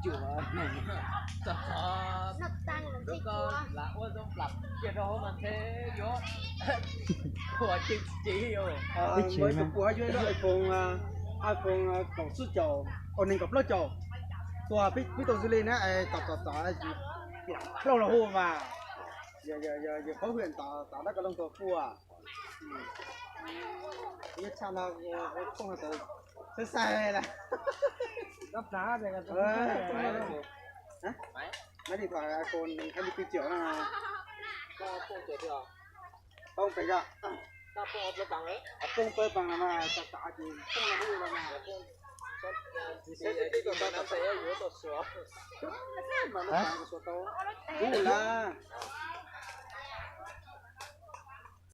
Cuam, txog txog, lub koj lam ua zoo plam kiag rau hauv mas ntshe yuav ua tsis tsis. Ib tsev mas yuav ib lub iPhone, iPhone kaum xub caum, o nees nkaum plaub caum, tua pib tau xws li na, tom tom tom plaub los hu mas. Yog, yog, yog, yog paub hwm tom tom dab ka loog tua kuaj. Ib tshaj no phooj tawv xav xav lawm. Máy điện thoại iPhone hai mươi tư triệu na. Phooj pem ko. Phooj pawg pas no mas tas tas ces phooj no hu los mas. Mas lub pas suav tau. Kuv lawm.